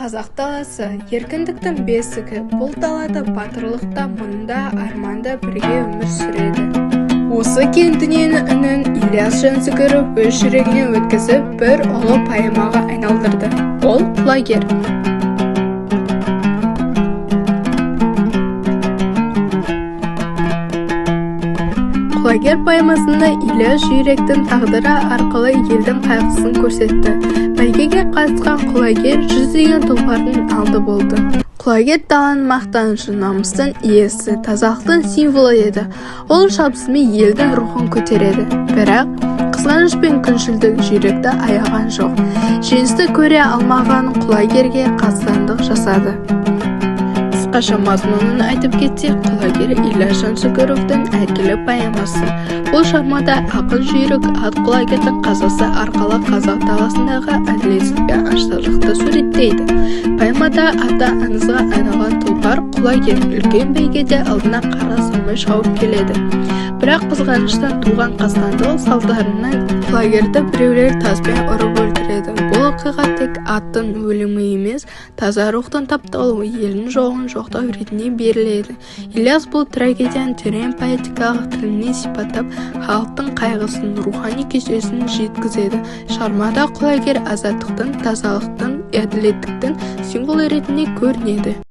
Қазақ даласы – еркіндіктің бесігі. Бұл далада батырлық та, мұң да, арман да бірге өмір сүреді. Осы кең дүниенің үнін Ілияс Жансүгіров өз жүрегінен өткізіп, бір ұлы поэмаға айналдырды. Ол – «Құлагер». «Құлагер» поэмасында Ілияс жүйріктің тағдыры арқылы елдің қайғысын көрсетті. Бәйгеге қатысқан Құлагер жүздеген тұлпардың алды болды. Құлагер даланың мақтанышы, намыстың иесі, тазалықтың символы еді. Ол шабысымен елдің рухын көтереді. Бірақ қызғаныш пен күншілдік жүйрікті аяған жоқ. Жеңісті көре алмаған Құлагерге қастандық жасады. Қысқаша мазмұнын айтып кетсек, «Құлагер» – Ілияс Жансүгіровтің әйгілі поэмасы. Бұл шығармада ақын жүйрік ат Құлагердің қазасы арқылы қазақ даласындағы әділетсіздік пен аштарлықты суреттейді. Поэмада аты аңызға айналған тұлпар Құлагер үлкен бәйгеде алдына қара салмай шауып келеді. Бірақ қызғаныштан туған қастандық салдарынан Құлагерді біреулер таспен ұрып өлтіреді. Бұл оқиға тек аттың өлімі емес, таза рухтың тапталуы, елдің жоғын жоқтау ретінде беріледі. Ілияс бұл трагедияны терең поэтикалық тілмен сипаттап, халықтың қайғысын, рухани күйзелісін жеткізеді. Шығармада Құлагер азаттықтың, тазалықтың, әділеттіктің символы ретінде көрінеді.